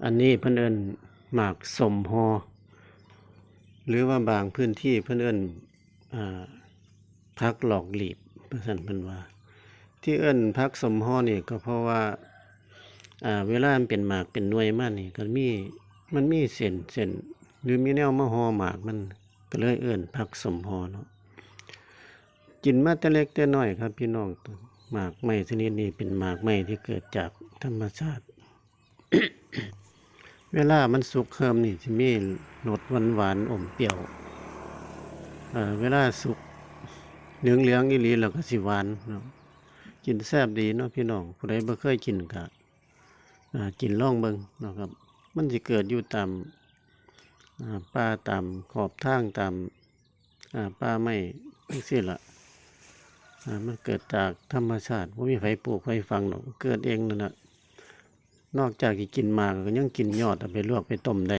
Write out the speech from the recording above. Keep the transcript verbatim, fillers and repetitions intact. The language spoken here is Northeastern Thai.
อันนี้เพิ่นเอิ้นหมากส้มห่อ หรือว่าบางพื้นที่เพิ่นเอิ้น อ่า ผักหลอกหลีบ ว่าซั่นเพิ่นว่า ที่เอิ้นผักส้มห่อนี่ก็เพราะว่า อ่า เวลามันเป็นหมากเป็นหน่วยมานี่ก็มี มันมีเส้น เส้น หรือมีแนวมาห่อหมากมัน ก็เลยเอิ้นผักส้มห่อเนาะ กินมาแต่เล็กแต่น้อยครับพี่น้อง หมากไม้ชนิดนี้เป็นหมากไม้ที่เกิดจากธรรมชาติ เวลามันสุกเคิ่มนี่สิมีรสหวานๆ อมเปรี้ยว เอ่อ เวลาสุกเหลืองๆ อีหลีแล้วก็สิหวานเนาะ กินแซ่บดีเนาะพี่น้อง ผู้ใดบ่เคยกินก็ อ่า กินลองเบิ่งเนาะครับ มันสิเกิดอยู่ตาม อ่า ป่าตามขอบทางตาม อ่า ป่าไม้จั่งซี้ล่ะ อ่า มันเกิดจากธรรมชาติ บ่มีไผปลูกไผฝังดอก เกิดเองนั่นน่ะ นอกจากสิกินหมากก็ยังกินยอด เอาไปลวกไปต้มได้